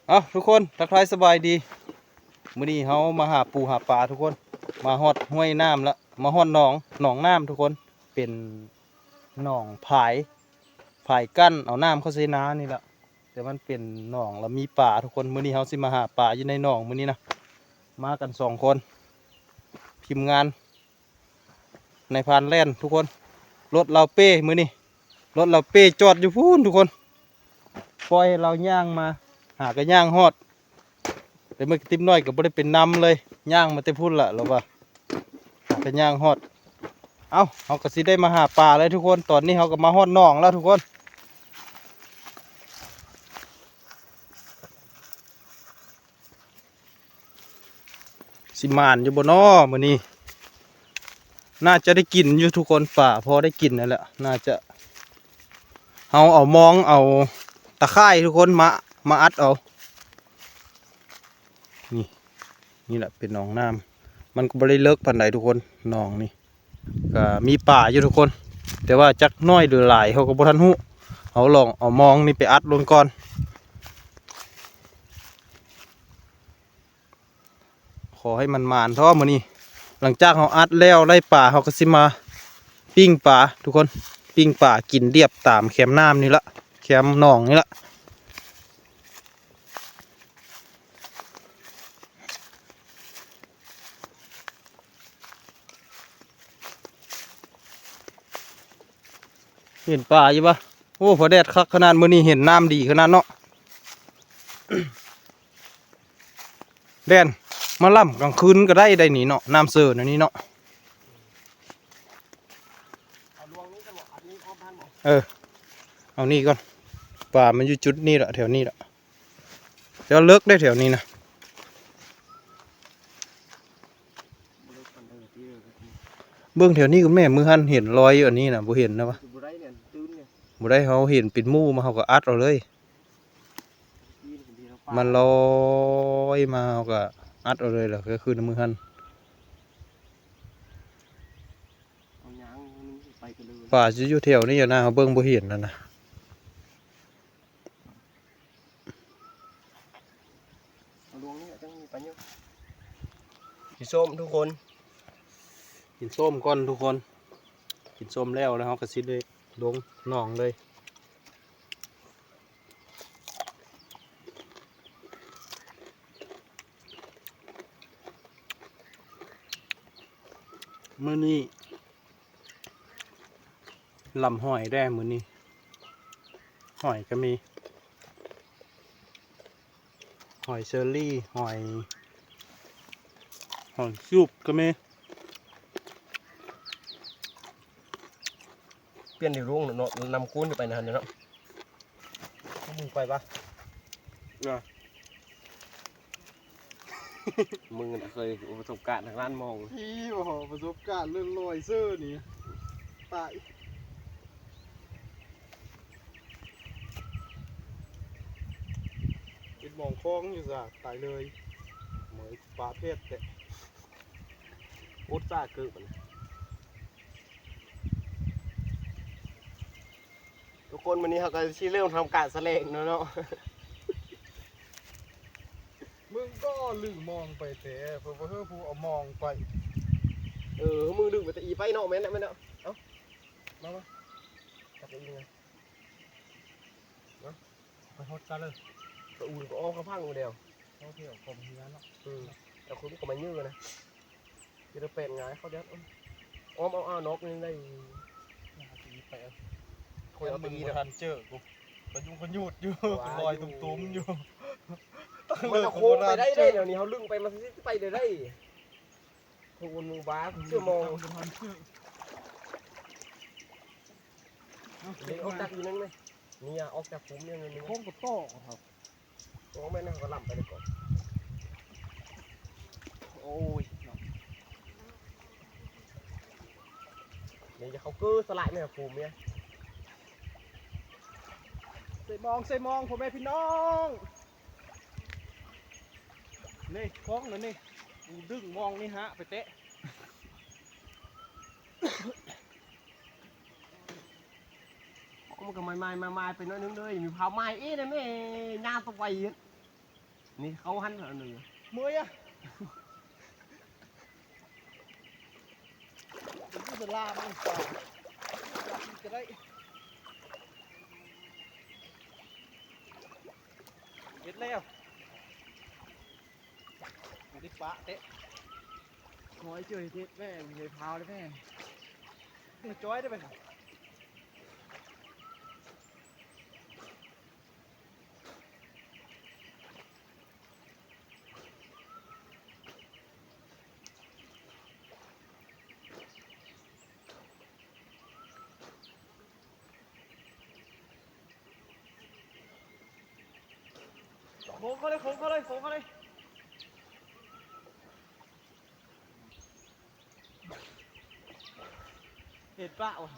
ເອົ້າ ທຸກຄົນ ທັກທາຍສະບາຍດີ. ມື້ນີ້ເຮົາມາຫາປູຫາປາທຸກຄົນ, ມາຮອດຫ້ວຍນ້ຳລະ ມາຮອດໜອງ ໜອງນ້ຳທຸກຄົນ. ເປັນໜອງຜາຍ ຜາຍກັ້ນເອົານ້ຳເຂົ້າໃສ່ນານີ້ລະ, ແຕ່ມັນເປັນໜອງລະມີປາທຸກຄົນ. ມື້ນີ້ເຮົາຊິມາຫາປາຢູ່ໃນໜອງມື້ນີ້ນະ. ມາກັນສອງຄົນ ທີມງານ ນາຍພານແລ່ນທຸກຄົນ. ລົດລາວເປ້ມື້ນີ້ ລົດລາວເປ້ຈອດຢູ່ພຸ້ນທຸກຄົນ. ປ່ອຍໃຫ້ລາວຍ່າງມາ ຫາກະຍ່າງຮອດ. ແຕ່ມື້ກີ້ຕິບນ້ອຍກະບໍ່ໄດ້ເປັນນຳເລີຍ, ຍ່າງມາແຕ່ພຸ້ນລະ ລາວວ່າ ຫາກະຍ່າງຮອດ. ເອົ້າ ເຮົາກະຊິໄດ້ມາຫາປາແລ້ວທຸກຄົນ. ຕອນນີ້ເຮົາກະມາຮອດໜອງແລ້ວທຸກຄົນ. ຊິໝານຢູ່ບໍ່ນໍມື້ນີ້? ໜ້າຈະໄດ້ກິນຢູ່ທຸກຄົນ, ປາພໍໄດ້ກິນນັ້ນແຫຼະ. ໜ້າຈະ ເຮົາເອົາມອງ ເອົາຕາຂ່າຍທຸກຄົນ ມາ ມາອັດເອົາ. ນີ້ ນີ້ແຫຼະເປັນໜອງນ້ຳ, ມັນກະບໍ່ໄດ້ເລິກປານໃດທຸກຄົນ ໜອງນີ້. ກະມີປາຢູ່ທຸກຄົນ, ແຕ່ວ່າຈັກໜ້ອຍຫຼືຫຼາຍເຮົາກະບໍ່ທັນຮູ້. ເຮົາລອງເອົາມອງນີ້ໄປອັດລົງກ່ອນ. ຂໍໃຫ້ມັນໝານເທາະມື້ນີ້. ຫຼັງຈາກເຮົາອັດແລ້ວໄດ້ປາ ເຮົາກະຊິມາປີ້ງປາທຸກຄົນ, ປີ້ງປາກິນດຽບຕາມແຄມນ້ຳນີ້ລະ ແຄມໜອງນີ້ລະ. ເຫັນປາຢູ່ປະ? ໂອ້ ພໍແດດຄັກຂະໜາດ, ມື້ນີ້ເຫັນນ້ຳດີຂະໜາດເນາະ. ແລ່ນມາລຳກາງຄືນກະໄດ້ໄດ໋ນີ້ເນາະ, ນ້ຳເຊີນອັນນີ້ເນາະ. ເອີ ເອົານີ້ກ່ອນ, ປາມັນຢູ່ຈຸດນີ້ລະ ແຖວນີ້ລະ. ແຕ່ວ່າເລິກໄດ໋ແຖວນີ້ນະ. ເບິ່ງແຖວນີ້ກະແມ່ນ, ມື້ຫັ້ນເຫັນລອຍຢູ່ອັນນີ້ນະ, ບໍ່ເຫັນນະວະ. ບໍ່ໄດ້ ເຮົາເຫັນເປັນໝູ່ມາ ເຮົາກະອັດເອົາເລີຍ. ມັນລອຍມາ ເຮົາກະອັດເອົາເລີຍລະ, ກະຄືນຳມື້ຫັ້ນ. ປາຊິຢູ່ແຖວນີ້ນະ, ເຮົາເບິ່ງບໍ່ເຫັນຫັ້ນນະ. ເອົາລວງນີ້ແຫຼະ ຈັ່ງມີປາຢູ່. ກິນສົ້ມທຸກຄົນ, ກິນສົ້ມກ່ອນທຸກຄົນ. ກິນສົ້ມແລ້ວ ແລ້ວເຮົາກະຊິໄດ້ລົງໜອງເລີຍ. ມື້ນີ້ ລຳຫອຍແດ່ມື້ນີ້, ຫອຍກະມີ ຫອຍເຊີຣີ ຫອຍ ຫອຍຊູບກະມີ. ປ່ຽນຢູ່ໂລງເນາະ ນຳກູນໄປນະຫັ້ນເນາະ. ມຶງໄປປະ? ນະ ມຶງນະເຄີຍປະສົບການທາງດ້ານມອງ. ອີ່ບໍ່ ປະສົບການເລື່ອງລອຍເຊີນີ້ ຕາຍ. ເປັນມອງຄອງຢູ່ຊະ ຕາຍເລີຍ. ເໝີຍປາເພັດແທ້ ອົດສາເກີບ. ທຸກຄົນ ມື້ນີ້ເຮົາກະຊິເລີ່ມທຳການສະແຫຼງແລ້ວເນາະ. ມຶງກໍລຶ້ງມອງໄປແທ້ ເພິ່ນບໍ່ເຮີ້ຜູ້ເອົາມອງໄປ. ເອີ ມຶງດຶງໄປແຕ່ອີໄປເນາະ. ແມ່ນແລ້ວ ແມ່ນແລ້ວ. ເອົ້າ ມາ ມາ ຈັບອີກ. ໄປຮອດການເລີຍ ກະອຸ່ນກະອອກກະພັງແລ້ວ ເຮົາທ່ຽວກອງເຮືອເນາະ. ອືມ ແລ້ວຄົນກະມາເຍີນະ ຈະໄດ້ແປນຫງາຍເຂົາເດີ. ອ້ອມເອົາອ່າວນອກນີ້ໄດ້ ໄປ ຂ້ອຍເອົາໄປອີກ ບໍ່ທັນເຈີກູ ກະຍຸງກະຍູດຢູ່ ເປັນລອຍຕຸ່ມໆຢູ່. ມັນເອົາໂຄ້ງໄປໄດ້ເດ້ ດຽວນີ້ເຮົາລຶ້ງໄປ ມັນຊິໄປໄດ້ ຄົນມັນບາ ເຊື່ອມອງ. ເອົາຈັກອີກໜຶ່ງເລີຍ ນີ້ອອກຈາກຂຸມນີ້ ໂຄ້ງກະຕໍ່ເຂົາ ໂອ້ ແມ່ນນະ ເຂົາກະລຳໄປເລີຍກ່ອນ. ໂອ້ຍ ນີ້ຈະເຂົ້າຄືສະຫຼາຍແມ່ນຂຸມນີ້. ໃສ່ມອງ ໃສ່ມອງ ພໍ່ແມ່ພີ່ນ້ອງ. ນີ້ ຂອງອັນນີ້ ດຶງມອງນີ້ຫາໄປແຕະ. ໂອ້ ມັນກະໄໝ້ໆ ໄໝ້ໆ ໄປໜ້ອຍໜຶ່ງເລີຍ ມີພາວໄໝ້ເອ ນະແມ່ ຍາມຕະໄວ. ນີ້ເຂົ້າຫັ້ນອັນໜຶ່ງ ເມື່ອຍອະ ຢູ່ສາລາມັນກະ ຈັບມັນກະໄດ້ ເຮັດແລ້ວ ບໍ່ໄດ້ປະເຕະ ຂໍໃຫ້ຊ່ວຍເຮັດແມ່ ເຮັດພາວເດ້ແມ່ ມາຈ່ອຍໄດ້ໄປ. ໂຄ້ງເຂົ້າເລີຍ ໂຄ້ງເຂົ້າເລີຍ ໂຄ້ງເຂົ້າເລີຍ. ເຫັນປະວະ.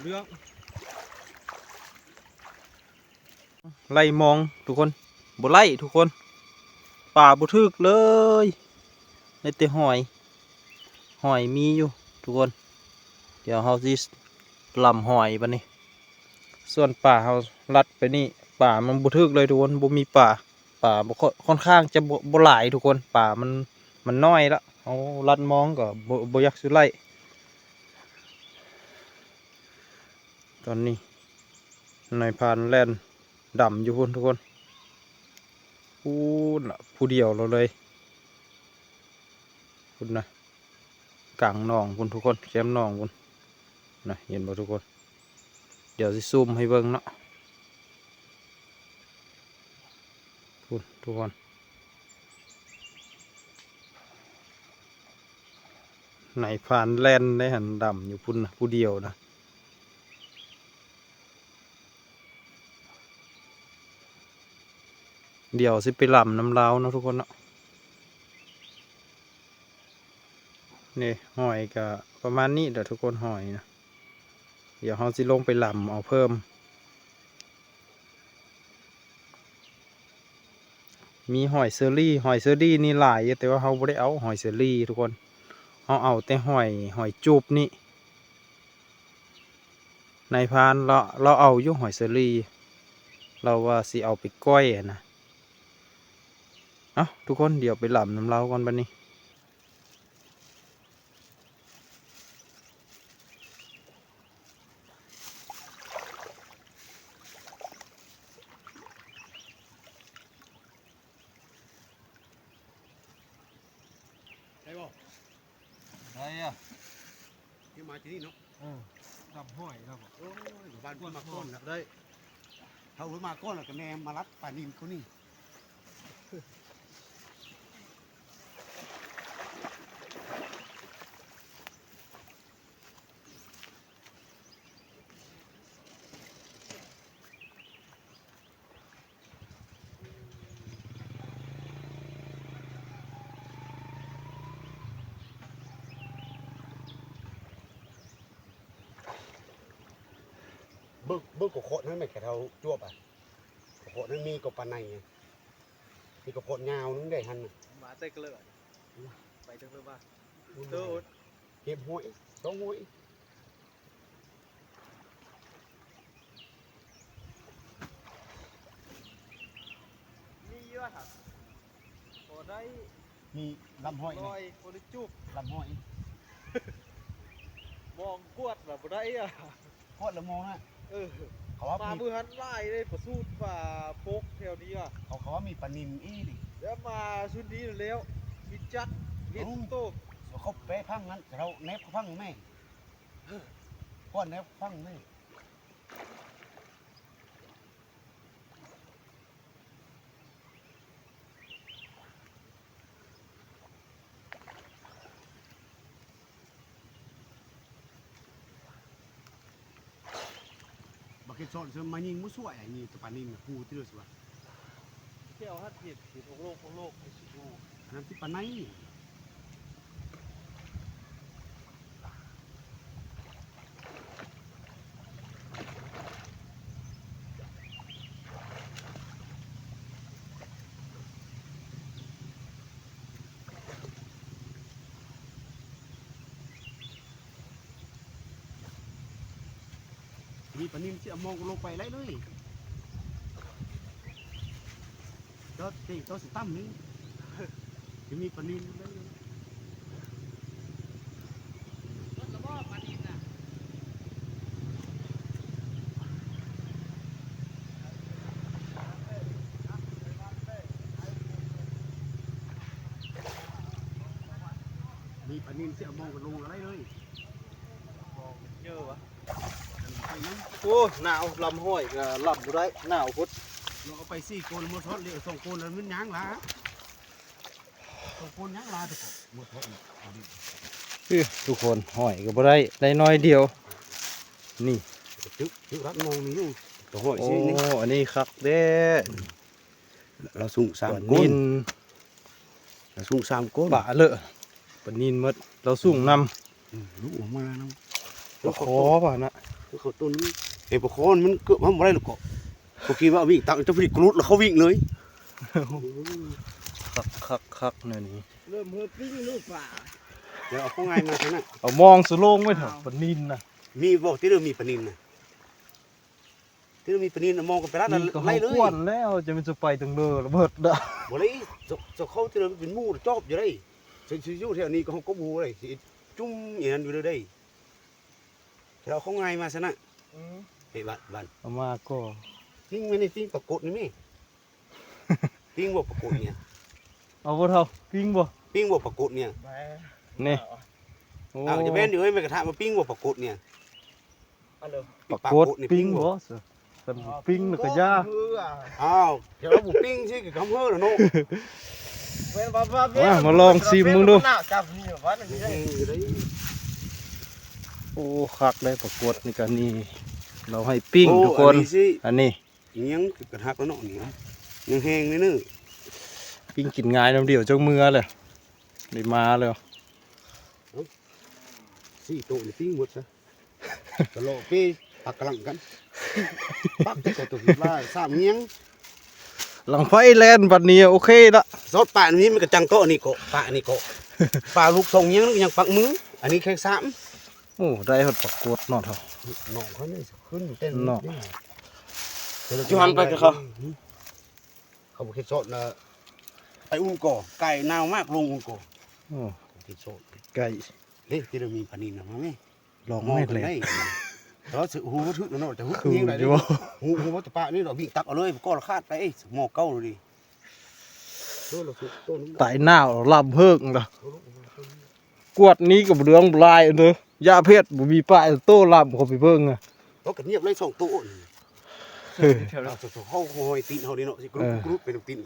ເລື່ອງ ໄລ່ມອງທຸກຄົນ ບໍ່ໄລ່ທຸກຄົນ ປາບໍ່ຖືກເລີຍ ໄດ້ແຕ່ຫອຍ ຫອຍມີຢູ່ທຸກຄົນ. ດຽວເຮົາຊິລຳຫອຍບາດນີ້ ສ່ວນປາເຮົາລັດໄປນີ້ ປາມັນບໍ່ຖືກເລີຍທຸກຄົນ ບໍ່ມີປາ ປາບໍ່ ຄ່ອນຂ້າງຈະບໍ່ ບໍ່ຫຼາຍທຸກຄົນ ປາມັນ ມັນນ້ອຍລະ ເຮົາລັດມອງກໍບໍ່ ບໍ່ຢາກຊິໄລ່. ຕອນນີ້ນາຍພານແລ່ນດຳຢູ່ພຸ້ນທຸກຄົນ ພຸ້ນລະ ຜູ້ດຽວລາວເລີຍ ພຸ້ນນະ ກາງໜອງພຸ້ນທຸກຄົນ ແຄມໜອງພຸ້ນນະ ເຫັນບໍ່ທຸກຄົນ? ດຽວຊິຊູມໃຫ້ເບິ່ງເນາະ ພຸ້ນທຸກຄົນ. ນາຍພານແລ່ນໄດ້ຫັ້ນ ດຳຢູ່ພຸ້ນນະ ຜູ້ດຽວນະ ດຽວຊິໄປລຳນຳລາວເນາະທຸກຄົນເນາະ. ນີ້ຫອຍກະປະມານນີ້ແຫຼະທຸກຄົນ ຫອຍນະ ດຽວເຮົາຊິລົງໄປລຳເອົາເພີ່ມ. ມີຫອຍເຊີຣີ ຫອຍເຊີຣີນີ້ຫຼາຍຢູ່ ແຕ່ວ່າເຮົາບໍ່ໄດ້ເອົາຫອຍເຊີຣີທຸກຄົນ ເຮົາເອົາແຕ່ຫອຍ ຫອຍຈູບນີ້. ນາຍພານລາວ ລາວເອົາຢູ່ຫອຍເຊີຣີ ລາວວ່າຊິເອົາໄປກ້ອຍຫັ້ນນະ. ເອົ້າ ທຸກຄົນ ດຽວໄປລຳນຳລາວກ່ອນບາດນີ້. ໄດ້ບໍ່? ໄດ້ອະ ທີ່ມາທີ່ນີ້ເນາະ. ເອີ ດຳຫອຍແລ້ວບໍ່? ໂອ້ຍ ບ້ານເພິ່ນມາກ່ອນລະໄດ້ ເຮົາມາກ່ອນລະກະແນມມາລັດປານິນຄົນນີ້. ເບິ່ງ ເບິ່ງກໍເຄາະນັ້ນແມ່ນກະເທົາຈວບອະ ກໍເຄາະນັ້ນມີກໍປານໃນ ມີກໍເຄາະຍາວໜຶ່ງໄດ້ຫັ້ນນະ ມາແຕ່ກະເລີ ໄປເຖິງເລີວ່າ ໂອ້ຍ ເທີໂອດ ເກັບຫ້ອຍ ສອງຫ້ອຍ. ມີຢູ່ຫັ້ນ ພໍໄດ້ ມີລຳຫ້ອຍ ລອຍ ພໍໄດ້ຈູບ ລຳຫ້ອຍ ມອງກວດລະບໍ່ໄດ້ອະ ກວດລະມອງນະ. ເອີ ເຂົາວ່າ ມາມື້ຫັ້ນຫຼາຍເດ້ ປາສູດປາປົກແຖວນີ້ອະ ເຂົາ ເຂົາວ່າມີປານິນອີ່ນີ້ ແລ້ວມາຊຸດນີ້ແລ້ວ ມີຈັກເຫັນໂຕ ເຂົາແປພັງນັ້ນ ເຂົາແນບເຂົາພັງແມ່ ກວດແນບເຂົາພັງແມ່. ເ ເຮັດສອນເສີມມາຍິງບໍ່ຊ່ວຍ ອັນນີ້ຕະປານິນນະ ປູຕິເລີສວ່າ ແກ້ວຮັດເຮັດ ເຮັດໂອກໂລກໂອກໂລກ ໄປຊິຢູ່ ອັນນັ້ນຊິປານໃດ? ມີປານິນຊິເອົາມອງລົງໄປໄດ້ເລີຍ ເຈົ້າຕິ ເຈົ້າຊິຕຳນີ້ ຊິມີປານິນເລີຍ ມີປານິນຊິເອົາມອງລົງໄດ້ເລີຍ ເຈີຫວາ? ໂອ້ ໜາວ ລຳຫ້ອຍກໍລຳບໍ່ໄດ້ ໜາວໂພດ ເອົາໄປສີ່ຄົນ ໝົດຮອດເຫຼືອສອງຄົນ ແລ້ວມັນຫຍັງລະ ສອງຄົນຫຍັງລະ ໝົດຮອດ ເອີ ທຸກຄົນ ຫ້ອຍກໍບໍ່ໄດ້ ໄດ້ໜ້ອຍດຽວ ນີ້ ຈຶກ ຈຶກລັດມອງນີ້ຢູ່ ໂອ້ ອັນນີ້ຄັກແທ້ ລາວສູງສາມຄົນ ລາວສູງສາມຄົນ ປາເລີ ປານິນໝົດ ລາວສູງນຳ ອືມ ລູກອອກມານຳ ປາຄໍປານະ ເຂົາຕົ້ນ ເອີ ປາຄໍມັນເກີບມາບໍ່ໄດ້ແລ້ວກໍ ເຂົາຄິດວ່າວິ່ງຕັກ ເຈົ້າພິລິກລຸດແລ້ວເຂົາວິ່ງເລີຍ ຄັກໆໆ ແນວນີ້ ເລີ່ມເຮີປີ້ງລູກປາ ດຽວເອົາຂອງງ່າຍມາຊະນະ ເອົາມອງສະໂລງໄວ້ເຖາະ ປານິນນະ ມີບໍ່ ທີ່ເດີມີປານິນນະ? ທີ່ມີປານິນມອງກັນໄປລາດໄລ່ເລີຍ ຄວນແລ້ວ ຈະແມ່ນຈະໄປຕັ້ງເດີລະເບີດດະ ບໍ່ໄດ້ ເຈົ້າ ເຈົ້າເຂົ້າທີ່ເດີເປັນໝູ່ຈອບຢູ່ໄດ໋ ຊິຢູ່ແຖວນີ້ກໍເຮົາກໍບໍ່ໄດ້ ຊິຈຸ່ມອີ່ນັ້ນຢູ່ເດີໄດ໋ ແຖວເອົາຂອງງ່າຍມາຊະນະ ອືມ ເອີ ບາດ ບາດ ເອົາມາກໍ ປີ້ງແມ່ນີ້ ປີ້ງປາກົດນີ້ແມ່ ປີ້ງບໍ່ປາກົດນີ້ ເອົາບໍ່ເຖົ້າ ປີ້ງບໍ່ ປີ້ງບໍ່ປາກົດນີ້ ນີ້ ໂອ້ ອ້າວ ຈະແມ່ນຢູ່ເອີຍ ແມ່ນກະຖາມວ່າປີ້ງບໍ່ປາກົດນີ້ ປາກົດປີ້ງບໍ່? ຄັນບໍ່ປີ້ງແລ້ວກໍຢ່າ ອ້າວ ແຕ່ວ່າບໍ່ປີ້ງຊິກະຄຳເຮີລະເນາະ ມາລອງຊີມເບິ່ງດູ ໂອ້ ຄັກເດ້ ປາກົດນີ້ກະນີ້ ລາວໃຫ້ປີ້ງທຸກຄົນ ອັນນີ້ ຍັງກະຫັກແລ້ວເນາະ ນີ້ຍັງແຮງເນີ ປີ້ງກິນງ່າຍນຳດຽວ ເຈົ້າເມືອແລ້ວ ໄດ້ມາແລ້ວ ສີ່ໂຕນີ້ປີ້ງໝົດຊະ ກະເລາະເປປັກກະຫຼັງກັນ ປັກແຕ່ໂຕລາຍສາມງຽງ ຫຼັງໄຟແລ່ນບັດນີ້ ໂອເຄລະ ຊອດປານີ້ມັນກະຈັງເກາະນີ້ເກາະ ປານີ້ເກາະ ປາລູກສອງງຽງນີ້ຍັງປັກມື ອັນນີ້ແຄ່ສາມ ໂອ້ ໄດ້ຮອດປາກົດເນາະເຖົ້າ ນ້ອງຂ້ອຍນີ້ຂຶ້ນເຕັ້ນເນາະ ຢູ່ຫັ້ນໄປກັບເຂົາ ເຂົາບໍ່ເຮັດຊອດນະ ໄປອຸ່ນກໍ ໄກ່ໜາວມາກລົງອຸ່ນກໍ ໂອ້ ເຮັດຊອດ ໄກ່ ເດ້ ທີ່ເຮົາມີປານິນນະ ມາແມ່ ລອງແມ່ແຫຼະ ແຕ່ວ່າຊິຮູ້ບໍ່ຖືກເນາະ ຈະຮູ້ຍິງໄດ້ເດ້ ຮູ້ ຮູ້ວ່າຈະປະນີ້ດອກ ວິ່ງຕັກເອົາເລີຍ ກໍລະຂາດໄປ ໝໍ້ເກົ່າເລີຍ ຕາຍໜາວລຳເພີງລະ ກວດນີ້ກໍບໍ່ເລື່ອງບໍ່ລາຍເດີ ຢາເພັດບໍ່ມີປາຍໂຕລຳເຂົ້າໄປເບິ່ງ ໂຕກໍງຽບເລີຍສອງໂຕ ເຮົາ ເຮົາ ເຮົາຫ້ອຍຕີນເຮົານີ້ເນາະ ຊິກະລຸດ ເອີ ກະລຸດໄປນຳຕີນ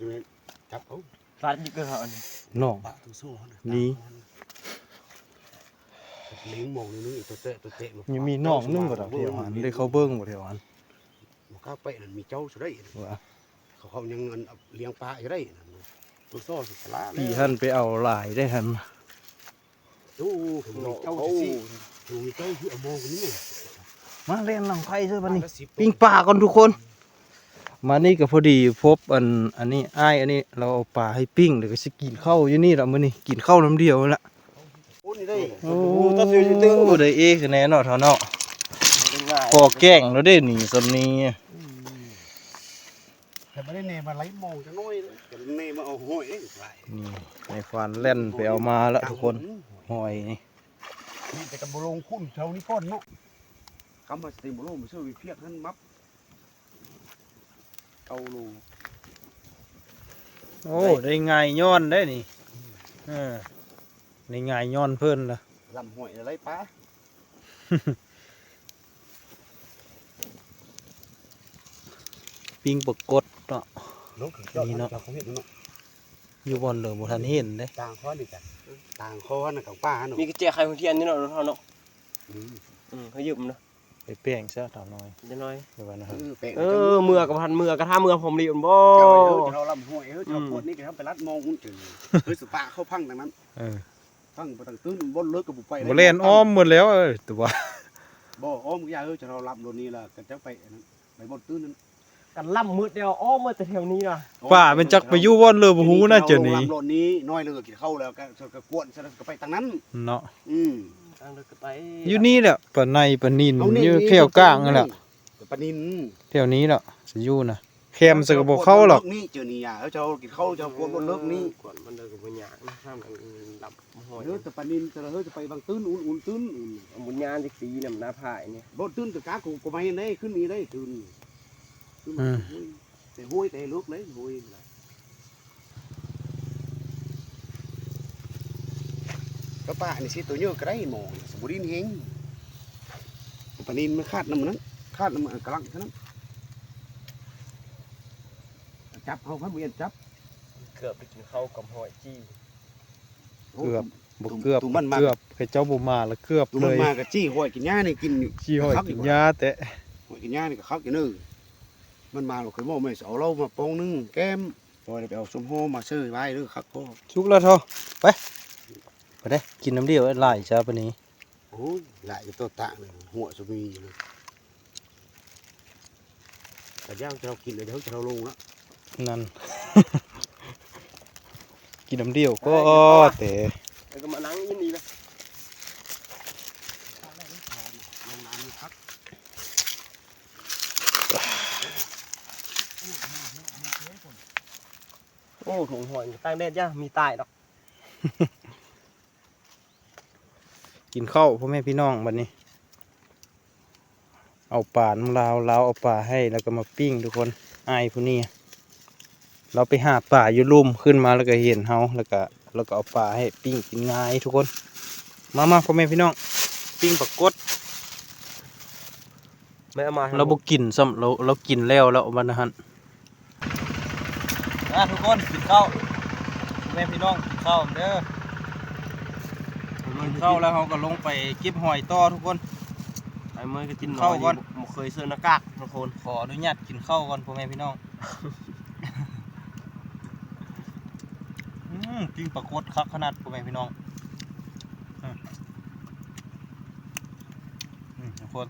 ຈັບເອົາ ຕັດຢູ່ກັນເນາະ ອັນນີ້ ນີ້ ເລີຍມອງໜຶ່ງ ໂຕແຕະ ໂຕແຕະ ຍັງມີໜອງໜຶ່ງບໍ່ດອກ ແຖວຫັ້ນ ໄດ້ເຂົ້າເບິ່ງບໍ່ແຖວຫັ້ນ ບໍ່ກ້າໄປນັ້ນ ມີເຈົ້າຊິໄດ້ ວ່າ ເຂົາ ເຂົາຍັງອັນ ລ້ຽງປາຢູ່ໄດ້ນັ້ນ ໂຕຊໍສະຫຼາ ປີຫັ້ນໄປເອົາຫຼາຍໄດ້ຫັ້ນ ໂອ້ ເຂົາມີເຈົ້າຊິ ເຂົາມີເຈົ້າຊິເອົາມອງນີ້ ມາແລ່ນຫຼັງໄຟເດີ້ບັດນີ້ ປີ້ງປາກ່ອນທຸກຄົນ ມານີ້ກໍພໍດີພົບອັນ ອັນນີ້ ອ້າຍອັນນີ້ ລາວເອົາປາໃຫ້ປີ້ງ ແລ້ວກໍຊິກິນເຂົ້າຢູ່ນີ້ລະມື້ນີ້ ກິນເຂົ້ານຳດຽວລະ ໂອ້ ນີ້ໄດ້ ໂອ້ ໄດ້ເອກະແນ່ເນາະ ເຖົ້າເນາະ ພໍແກ້ງແລ້ວເດ້ນີ້ ສ່ຳນີ້ ອືມ ແຕ່ບໍ່ໄດ້ແນ່ມາໄລ່ມອງຈັກໜ້ອຍເດ້ ແຕ່ແນ່ມາເອົາຫ້ອຍເດ້ ນີ້ ໃນຄວານແລ່ນໄປເອົາມາລະທຸກຄົນ ຫ້ອຍນີ້ ມີແຕ່ກະບໍ່ລົງຂຸ້ນແຖວນີ້ກ່ອນເນາະ ຄຳວ່າສະຕິບໍ່ລົງໄປຊື້ວິພຽກຫັ້ນມັບ ເກົ້າໂລ ໂອ້ ໄດ້ ໄດ້ງ່າຍຍ້ອນໄດ້ນີ້ ເອີ ໄດ້ງ່າຍຍ້ອນເພິ່ນລະ ລຳຫ້ອຍລະໄລ່ປາ ປີ້ງປາກົດເນາະ ນີ້ເນາະ ຢູ່ບ່ອນເລີບໍ່ທັນເຫັນເດ້ ຕ່າງຄໍນີ້ກະ ຕ່າງຄໍຫັ້ນນະ ກາງປ່າຫັ້ນເນາະ ມີກະແຈໄຂຫົວທຽນນີ້ເນາະ ເຮົາເນາະ ອືມ ອືມ ໃຫ້ຢືມເນາະ ໄປແປງຊະເຖົ້ານ້ອຍ ເດັກນ້ອຍ ໄປວ່ານະ ເອີ ແປງ ເອີ ເມືອກໍບໍ່ທັນເມືອ ກະຖ້າເມືອພ້ອມລີ້ບໍ່ ເຈົ້າເອີ ເຈົ້າລຳຫ້ວຍເອີ ເຈົ້າ ອືມ ປວດນີ້ກໍເຮົາໄປລັດມອງອຸ້ນ ເອີ ສະປະເຂົ້າພັງທັງນັ້ນ ເອີ ທັງໄປທັງຕື່ນ ບ່ອນເລີກກໍບໍ່ໄປ ບໍ່ແລ່ນອ້ອມໝົດແລ້ວ ເອີ ຕົວະ ບໍ່ ອ້ອມກໍຢ່າເອີ ເຈົ້າລຳລົດນີ້ລະ ກໍຈະໄປອັນນັ້ນ ໄປບ່ອນຕື່ນນັ້ນ ກັນລຳໝົດແລ້ວ ອ້ອມໝົດແຕ່ແຖວນີ້ນະ ປ່າແມ່ນຈັກໄປຢູ່ບ່ອນເລີບໍ່ຮູ້ນະ ເຈົ້ານີ້ ລຳລົດນີ້ ນ້ອຍເລີກກິນເຂົ້າແລ້ວ ກໍ ກໍກວນຊະ ກໍໄປທາງນັ້ນເນາະ ອືມ ທາງເລີກກໍໄປ ຢູ່ນີ້ແຫຼະ ປາໄນປານິນ ຢູ່ແຖວກາງຫັ້ນແຫຼະ ປານິນ ແຖວນີ້ແຫຼະ ຊິຢູ່ນະ ແຄມໃສ່ກໍບໍ່ເຂົ້າດອກ ນີ້ເຈົ້ານີ້ ເຈົ້າກິນເຂົ້າ ເຈົ້າກວນບ່ອນເລີກນີ້ ກວນມັນເລີກກໍບໍ່ຍາກນະ ທາງດຳ ເອີ ແຕ່ປານິນ ແຕ່ເຮີ ຈະໄປບາງຕື້ນ ອຸ່ນ ອຸ່ນຕື້ນ ອຸ່ນ ບຸນຍານຈັກປີນຳໜ້າພາຍນີ້ ບໍ່ຕື້ນກະກາກ ກູ ກູໄມ້ໄດ້ ຂຶ້ນນີ້ໄດ້ ຕື້ນ ຂຶ້ນມາ ອືມ ແຕ່ຫ້ວຍ ແຕ່ເລິກເລີຍ ຫ້ວຍ ກະປານີ້ຊິໂຕເຍອະກະໄດ້ໝໍ ສະບູດິນແຮງ ປານິນມັນຂາດນຳນັ້ນ ຂາດນຳອັນກະລັງເທົ່ານັ້ນ ຈັບເຮົາພັນບໍ່ຢ້ານຈັບ ເກືອບໄດ້ກິນເຂົ້າກັບຫອຍຈີ່ ໂອ້ ເກືອບ ບໍ່ເກືອບ ເກືອບ ໃຫ້ເຈົ້າບໍ່ມາລະເກືອບເລີຍ ມາກະຈີ່ຫອຍກິນຫຍ້ານີ້ກິນ ຈີ່ຫອຍກິນຫຍ້າແຕະ ຫອຍກິນຫຍ້ານີ້ກະຄັກຢູ່ເນີ ມັນມາລະເຄີຍບອກແມ່ຊິເອົາເຫຼົ້າມາປອງໜຶ່ງແກ້ມ ບໍ່ໄດ້ໄປເອົາສົ້ມຫໍ່ມາເຊີໄວ້ເດີ ຄັກພໍ ສຸກແລ້ວເຖາະ ໄປ ໄປເດ້ ກິນນ້ຳດຽວຫຼາຍຊະປານນີ້ ໂອ້ຍ ຫຼາຍກະໂຕຕະເລີຍ ຫົວຊິມີເລີຍ ກະຢ່າງເຈົ້າກິນແລ້ວເຈົ້າລົງລະ ນັ້ນ ກິນນ້ຳດຽວກໍແຕ່ ແລ້ວກໍມານັ່ງອີ່ນີ້ລະ ໂອ້ ຖົງຫອຍຕາກແດດຢ່າມີຕາຍດອກ. ກິນເຂົ້າພໍ່ແມ່ພີ່ນ້ອງບັດນີ້ ເອົາປານຳລາວ ລາວເອົາປາໃຫ້ ແລ້ວກໍມາປີ້ງທຸກຄົນ ອ້າຍຜູ້ນີ້ ລາວໄປຫາປາຢູ່ລຸ່ມ ຂຶ້ນມາແລ້ວກໍເຫັນເຮົາ ແລ້ວກໍ ແລ້ວກໍເອົາປາໃຫ້ປີ້ງກິນງ່າຍທຸກຄົນ ມາໆ ພໍ່ແມ່ພີ່ນ້ອງ ປີ້ງປາກົດ ແມ່ເອົາມາ ລາວບໍ່ກິນຊ້ຳ ລາວ ລາວກິນແລ້ວ ລາວເອົາມາຫັ້ນ ມາທຸກຄົນກິນເຂົ້າ ແມ່ພີ່ນ້ອງກິນເຂົ້າເດີ ກິນເຂົ້າແລ້ວເຮົາກໍລົງໄປເກັບຫອຍຕໍ່ທຸກຄົນ ໄອ້ເມີຍກໍກິນເຂົ້າກ່ອນ ບໍ່ເຄີຍເຊື່ອໜ້າກາກທຸກຄົນ ຂໍອະນຸຍາດກິນເຂົ້າກ່ອນພໍ່ແມ່ພີ່ນ້ອງ ອືມ ປີ້ງປາກົດຄັກຂະໜາດພໍ່ແມ່ພີ່ນ້ອງ ອືມ ອືມ ທຸກຄົນ.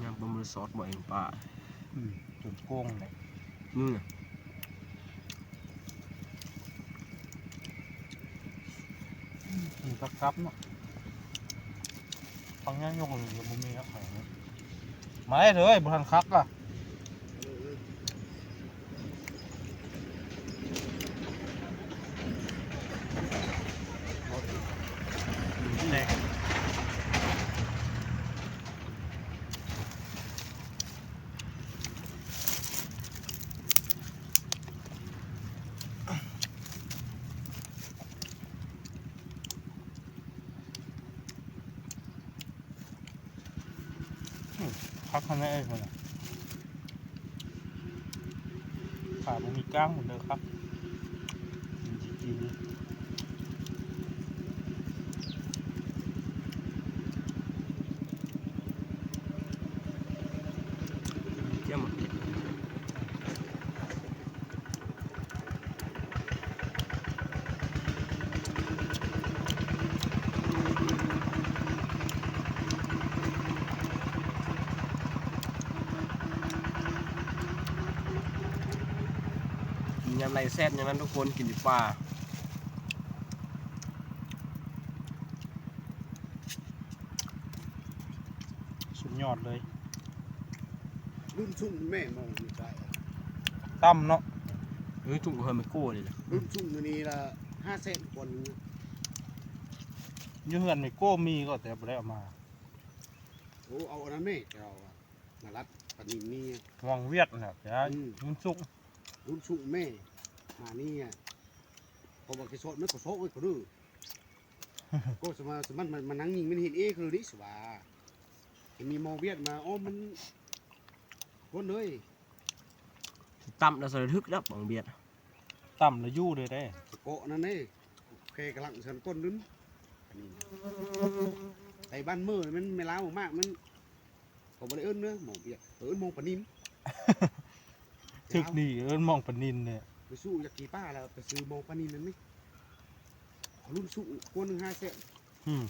ຍາມປາໝຶກຊອດບໍ່ເອງປາ ອືມ ຈົນໂກງເລີຍ ນີ້ນະ ອືມ ຄັກໆ ເນາະ. ຟັງຍາຍົກນີ້ກໍບໍ່ມີຄັກ ມາເລີຍ ບໍ່ທັນຄັກລະ. ອືມ ຄັກຂະໜາດເລີຍພຸ້ນນະ ຂາບໍ່ມີກ້າງພຸ້ນເດີ ຄັກ ກິນຊິກິນ ເຈ້ມໝາກເຜັດ. ກິນຍາມໃດແຊບຍາມນັ້ນທຸກຄົນ ກິນຢູ່ປ່າ. ສຸດຍອດເລີຍ ລຸ້ນຊຸ່ມແມ່ມອງນີ້ໄດ້ ຕ່ຳເນາະ ເອີ ທຸ່ມເຮືອນແມ່ໂກ້ນີ້ແຫຼະ ລຸ້ນຊຸ່ມນີ້ລະຫ້າແສນກວ່າໜຶ່ງ ຢູ່ເຮືອນແມ່ໂກ້ມີກໍແຕ່ບໍ່ໄດ້ເອົາມາ ໂອ້ ເອົາອັນນັ້ນແມ່ ເຈົ້າມາລັດປານິນນີ້ ຫວ່າງວຽດນະ ອືມ ລຸ້ນຊຸ່ມ ລຸ້ນຊຸ່ມແມ່ ມານີ້ ເພາະວ່າກິຊອດມັນກໍຊອກໄວ້ກໍເດີ. ໂອ້ ສະມາ ສະມັນ ມັນ ມັນນັ່ງຍິງ ມັນເຫັນເອຄືນີ້ສະຫວາ ເຫັນມີໝໍວຽດມາອ້ອມມັນ ຄົນເອີຍ ຕຳແລ້ວສະລະທຶກແລ້ວບັງວຽດ ຕຳແລ້ວຢູ່ເດ້ ສະເກາະນັ້ນເດ້ ແຄ່ກຳລັງສັນຕົ້ນນັ້ນ ອັນນີ້ໄປບ້ານເມີ້ ມັນແມ່ລາວມາກ ມັນ ເຂົາບໍ່ໄດ້ເອີ້ນເດີ ໝອງປຽກ ເອີ້ນໝອງປານິນ ຖືກດີ ເອີ້ນໝອງປານິນເດ້ ໄປສູ້ຢາກກີປາແລ້ວ ໄປຊື້ໝອງປານິນນັ້ນນີ້ ເອົາລຸ້ນສູ້ກວນໜຶ່ງຫ້າແສນ ອືມ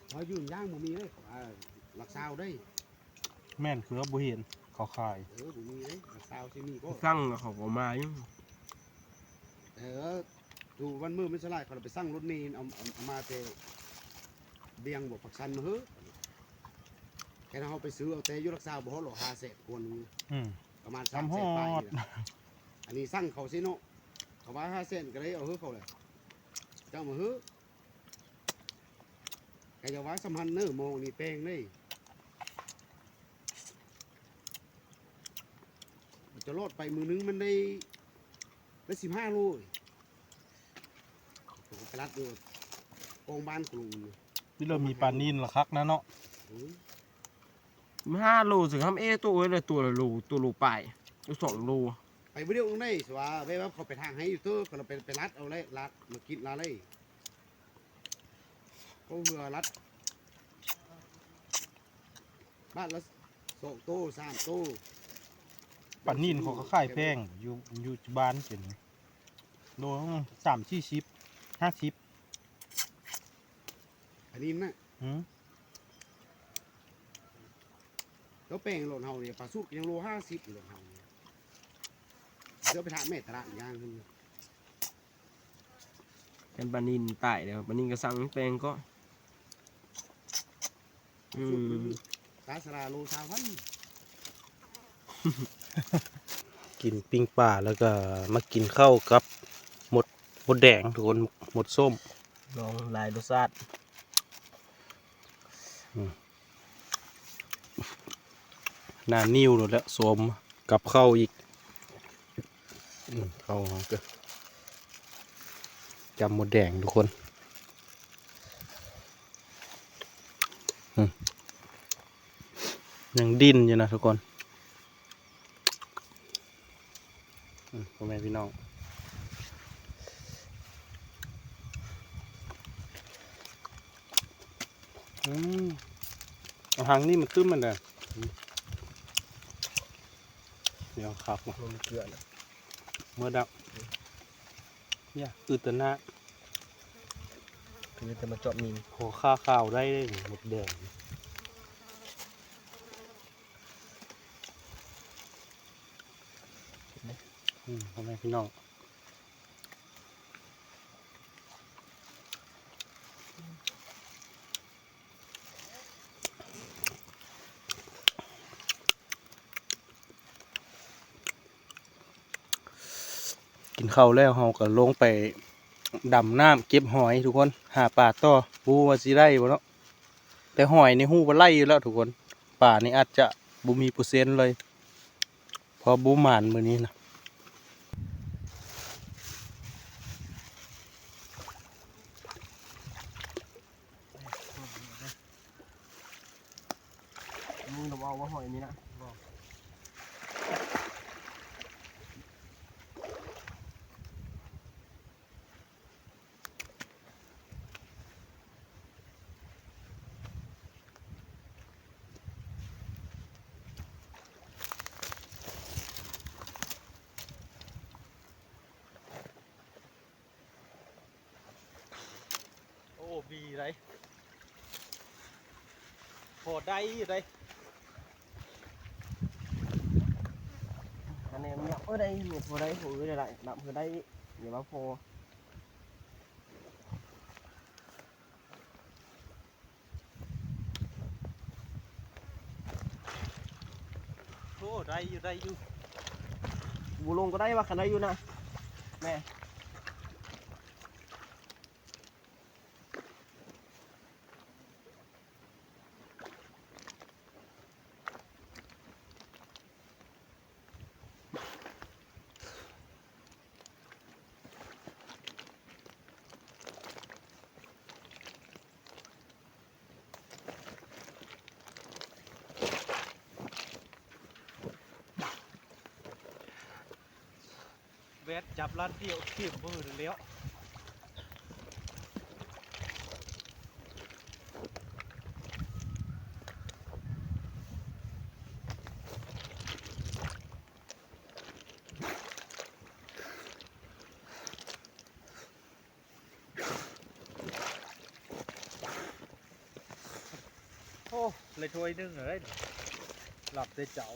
ເຮົາຢູ່ຢ່າງບໍ່ມີເດ້ ເຂົາວ່າຫຼັກຊາວເດ້. ແມ່ນ ຄືວ່າບໍ່ເຫັນເຂົາຂາຍ ເອີ ບໍ່ມີເດ້ ຊາວຊິມີບໍ່ ສັ່ງແລ້ວເຂົາກໍມາຢູ່ ເອີ ຢູ່ບ້ານເມືອງມັນສະຫຼາຍ ເຂົາໄປສັ່ງລົດເມ ເອົາ ເອົາ ເອົາມາແຕ່ບຽງບໍ ປາກຊັນມາເຮີ ແຕ່ເຮົາໄປຊື້ເອົາແຕ່ຢູ່ຫຼັກຊາວ ບໍ່ຮອດຫຼອກ ຫ້າແສນກວ່າໜຶ່ງ ອືມ ປະມານສາມແສນປາຍນີ້ແຫຼະ ອັນນີ້ສັ່ງເຂົາຊິເນາະ ເຂົາວ່າຫ້າແສນກໍໄດ້ເອົາເຮີເຂົາແຫຼະ ເຈົ້າມາເຮີ ກະຢ່າວ່າສຳພັນເນີ ໝໍນີ້ແປງເດ້ ຈະລອດໄປມື້ໜຶ່ງມັນໄດ້ ໄດ້ສິບຫ້າໂລ ໄປລັດຢູ່ກອງບ້ານກຸລຸງ ທີ່ເຮົາມີປານິນລະຄັກນະເນາະ ອືມ ສິບຫ້າໂລ ຊິຄຳເອໂຕເອີຍ ລະຕົວລະໂລ ຕົວໂລປາຍ ຕົວສອງໂລ ໄປບໍ່ໄດ້ອົງໄດ້ ສະວ່າແບບວ່າເຂົາໄປທາງໄຮ່ຢູ່ເຕີ ເຂົາໄປ ໄປລັດເອົາໄດ້ ລັດມາກິນລາໄດ້ ເຂົາເຮືອລັດ ບາດລະສອງໂຕ ສາມໂຕ ປານິນເຂົາກໍຂາຍແພງ ຢູ່ ຢູ່ບ້ານເປັນໂລສາມສີ່ສິບ ຫ້າສິບ ປານິນນະ ອືມ ເຈົ້າແປງໂລນເຮົານີ້ ປາສຸດກໍຍັງໂລຫ້າສິບໂລນເຮົານີ້ ເຈົ້າໄປຖາມແມ່ຕະຫຼາດຍ່າງ ຄັນປານິນຕາຍແລ້ວ ປານິນກໍສັ່ງແປງເກາະ ອືມ ຕາສະລາໂລຊາວພັນ ກິນປີ້ງປາ ແລ້ວກໍມາກິນເຂົ້າກັບມົດ ມົດແດງທຸກຄົນ ມົດສົ້ມ ລອງຫຼາຍລົດຊາດ ອືມ. ໜ້າໜິວໂລດແລ້ວ ໂສມກັບເຂົ້າອີກ ອືມ ເຂົ້າເຮົາກໍຈຳມົດແດງທຸກຄົນ ອືມ ຍັງດິ້ນຢູ່ນະທຸກຄົນ ອືມ ພໍ່ແມ່ພີ່ນ້ອງ ອືມ ເອົາຫາງນີ້ມາຕຶ້ມມັນແດ່ ອືມ ດຽວຄັກ ບໍ່ມີເກືອນະ ເໝິດແລ້ວ ຢ່າ ອືດແຕ່ໜ້າ ຄືແຕ່ມາເຈາະມີນ ຂໍຂ້າຂາວໄດ້ເດ້ ມົດແດງ ອືມ ພໍ່ແມ່ພີ່ນ້ອງ ກິນເຂົ້າແລ້ວ ເຮົາກໍລົງໄປດຳນ້ຳເກັບຫອຍທຸກຄົນ ຫາປາຕໍ່ ບໍ່ຮູ້ວ່າຊິໄດ້ບໍ່ເນາະ ແຕ່ຫອຍນີ້ຮູ້ວ່າໄຫຼຢູ່ແລ້ວທຸກຄົນ ປານີ້ອາດຈະບໍ່ມີເປີເຊັນເລີຍ ເພາະບໍ່ໝານມື້ນີ້ນະ ມຶງລະເວົ້າວ່າຫອຍນີ້ນະ. ໂອ້ ບີໄດ໋ ພໍໄດ້ຢູ່ໄດ໋ ອັນນີ້ມັນຍັງ ເອີ ໄດ້ຢູ່ ພໍໄດ້ ພໍໄດ້ຫຼາຍໆ ນັບຄືໄດ້ ຢ່າວ່າພໍ. ໂອ້ ໄດ້ຢູ່ ໄດ້ຢູ່ ບໍ່ລົງກໍໄດ້ວ່າ ຄັນໄດ້ຢູ່ນະ ແມ່. ໂ ແວດຈັບລັດດຽວ ເຕັມມືນັ້ນແຫຼ້ວ. ໂອ້ ໄດ້ຖ້ວຍໜຶ່ງເລີຍ ຫຼັບແຕ່ເຊົ້າ.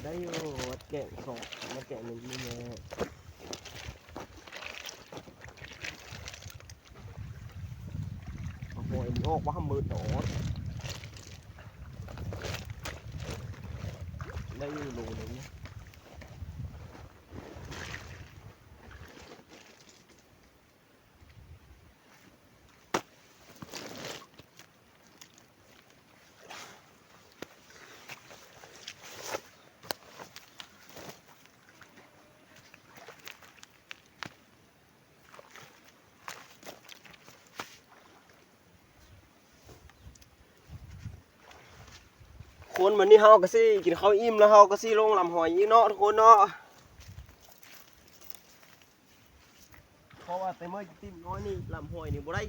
ໄດ້ຢູ່ ວັດແກງສອງ ວັດແກງໜຶ່ງນີ້ແຫຼະ. ໂອ້ຍ ມັນອອກມາຫາມືດອດ ໄດ້ຢູ່ໂລໜຶ່ງ. ຄົນ ມື້ນີ້ເຮົາກໍຊິກິນເຂົ້າອີ່ມ ແລ້ວເຮົາກໍຊິລົງລຳຫອຍອີກເນາະ ທຸກຄົນເນາະ. ເພາະວ່າແຕ່ເມີກະຕິບນ້ອຍນີ້ ລຳຫ້ອຍນີ້ບໍ່ໄດ້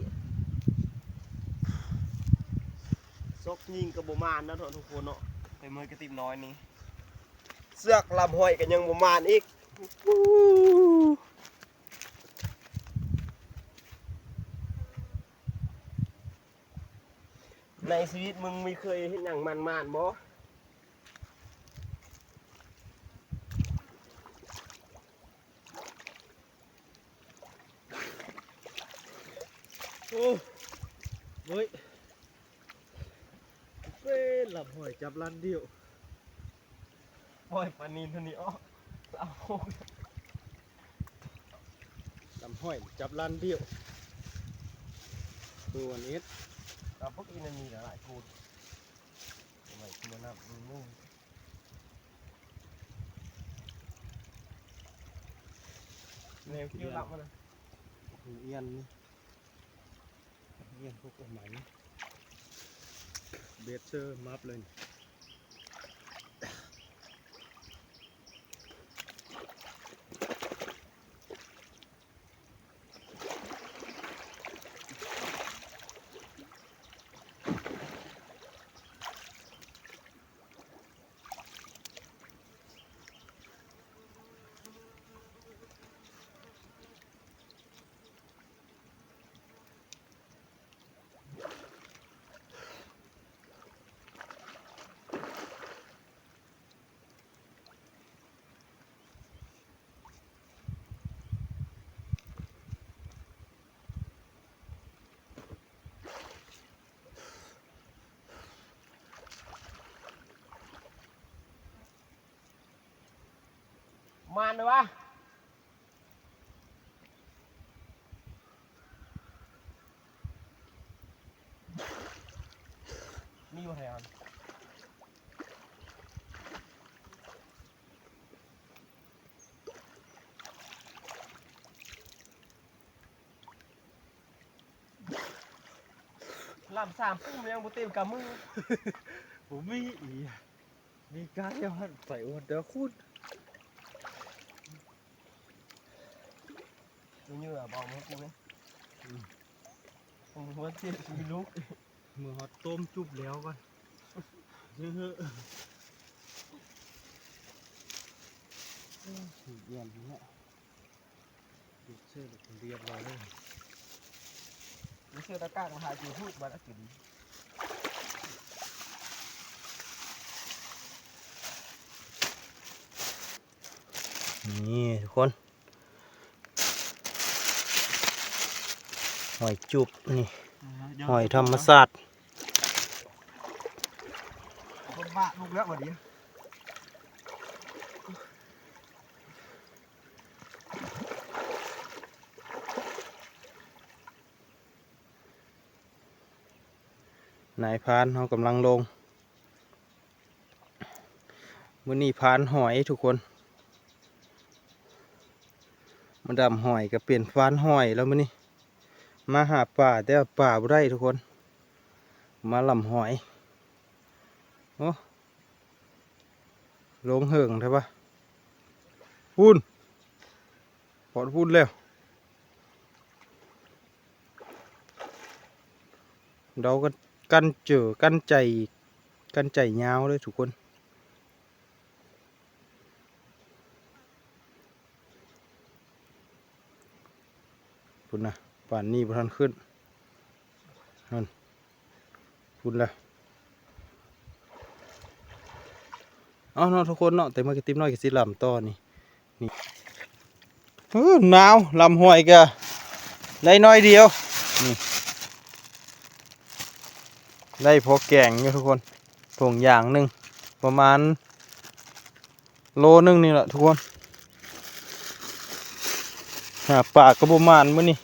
ຊອກຍິງກໍບໍ່ໝານນະເນາະ ທຸກຄົນເນາະ. ແຕ່ເມີກະຕິບນ້ອຍນີ້ ເຊືອກລຳຫ້ອຍກໍຍັງບໍ່ໝານອີກ. ໃນຊີວິດມຶງມີເຄີຍເຮັດຫຍັງໝານໆບໍ່? ໂອ້ ໂອ້ຍ ເປັນລຳຫ້ອຍຈັບລັນດຽວ ປ່ອຍປານິນເທົ່ານີ້ອອກ ລຳຫ້ອຍຈັບລັນດຽວ ໂຕອັນເອັດ ລຳພວກອີ່ນັ້ນມີຫຼາຍໂກນ ສະໄໝຄືມານຳ ແນວຄິວລຳຫັ້ນນະ ອຽນນີ້ ອຽນພວກອອກມານີ້ ເບັດເຊີມັບເລີຍ. ມານເດີວະ ມີບໍ່ໄທອັນ ລຳສາມປຸ້ມຍັງບໍ່ເຕັມກຳມື ບໍ່ມີອີ ມີກາດດຽວຫັ້ນ ໄປອວນເດີຄຸນ ເຫຍື່ອເບົາມາກູເດ້ ອືມ ຫົວເຈັບມີລູກ ເມື່ອຮອດຕົ້ມຈຸບແລ້ວກ່ອນ ເຮີ້ ເອີ ເຢັນແລ້ວ. ເຮັດເສີດລຽບຮ້ອຍເລີຍ ບໍ່ເຊື່ອຕາກາກມາຫາກິນພຸ້ນ ບາດອາກິນ ນີ້ທຸກຄົນ ຫອຍຈຸບນີ້ ຫອຍທຳມະຊາດ ຄົນບາດລູກແລ້ວບັດນີ້. ນາຍພານເຮົາກຳລັງລົງ ມື້ນີ້ພານຫອຍທຸກຄົນ ມາດຳຫອຍກໍເປັນພານຫອຍແລ້ວມື້ນີ້ ມາຫາປາແຕ່ວ່າປາບໍ່ໄດ້ທຸກຄົນ ມາລຳຫອຍ ໂອ້ ລົງເຫິງແທ້ວະ ພຸ້ນ ຮອດພຸ້ນແລ້ວ. ເຮົາກໍກັ້ນເຈີ ກັ້ນໃຈ ກັ້ນໃຈຍາວເລີຍທຸກຄົນ. ພຸ້ນນະ ປານນີ້ບໍ່ທັນຂຶ້ນ ຫັ້ນ ພຸ້ນລະ. ເອົາເນາະທຸກຄົນເນາະ ແຕ່ເມື່ອກີ້ຕິບນ້ອຍກໍຊິລຳຕໍ່ນີ້ ນີ້ ເອີ ໜາວ ລຳຫ້ວຍກໍໄດ້ໜ້ອຍດຽວ ນີ້ ໄດ້ພໍແກງຢູ່ທຸກຄົນ. ຖົງຢາງໜຶ່ງ ປະມານໂລໜຶ່ງນີ້ລະທຸກຄົນ. ຫາປາກໍບໍ່ໝານມື້ນີ້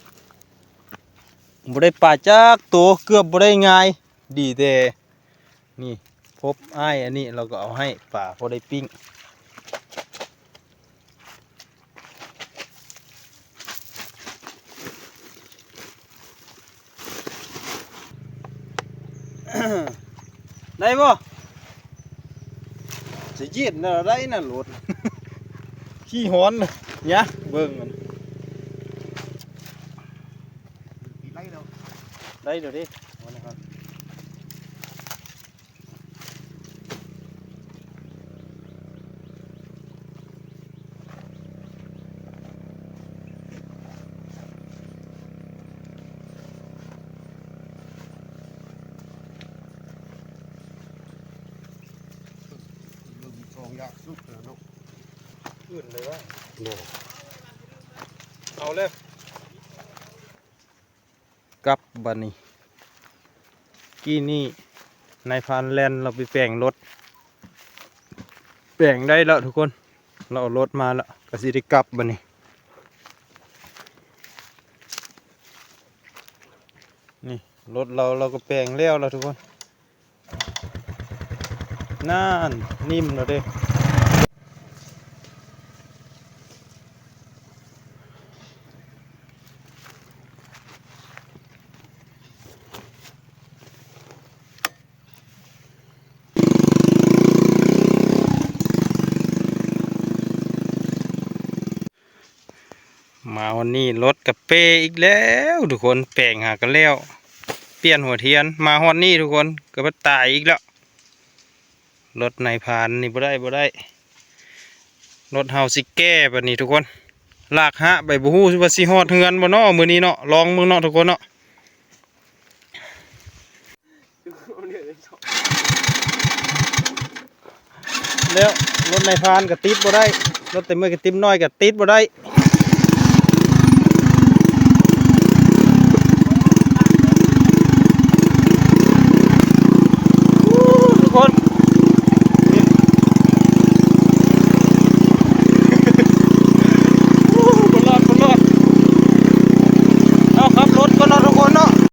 ບໍ່ໄດ້ປາຈັກໂຕ ເກືອບບໍ່ໄດ້ງ່າຍ. ດີແຕ່ນີ້ ພົບອ້າຍອັນນີ້ ລາວກໍເອົາໃຫ້ປາພໍໄດ້ປີ້ງ. ໄດ້ບໍ່? ຈະເຢັນແລ້ວໄດ້ນະລົດ ຂີ້ຮ້ອນນະ ຍາກເບິ່ງມັນ ໄດ້ແລ້ວ ໄດ້ແລ້ວເດ້ ເອົານະຄັບ. ເບິ່ງສອງຢ່າງສຸດແລ້ວເນາະ ອື່ນເລີຍວະ ບໍ່ ເອົາເລີຍ. ກັບບາດນີ້ ກີ້ນີ້ນາຍພານແລ່ນລາວໄປແປງລົດ ແປງໄດ້ແລ້ວທຸກຄົນ ລາວເອົາລົດມາແລ້ວ ກໍຊິໄດ້ກັບບາດນີ້. ນີ້ລົດລາວ ລາວກໍແປງແລ້ວລະທຸກຄົນ. ນັ້ນ ນິ້ມແລ້ວເດ້. ມາຮອດນີ້ລົດກະເປອີກແລ້ວທຸກຄົນ ແປງຫາກະແລ້ວ ປ່ຽນຫົວທຽນ ມາຮອດນີ້ທຸກຄົນ ກະມາຕາຍອີກແລ້ວ. ລົດນາຍພານນີ້ບໍ່ໄດ້ ບໍ່ໄດ້ ລົດເຮົາຊິແກ້ບາດນີ້ທຸກຄົນ ລາກຮະໄປ ບໍ່ຮູ້ວ່າຊິຮອດເຮືອນບໍ່ເນາະມື້ນີ້ເນາະ ລອງເບິ່ງເນາະທຸກຄົນເນາະ. ແລ້ວລົດນາຍພານກໍຕິດບໍ່ໄດ້ ລົດແຕ່ເມື່ອຍກໍຕິດນ້ອຍກໍຕິດບໍ່ໄດ້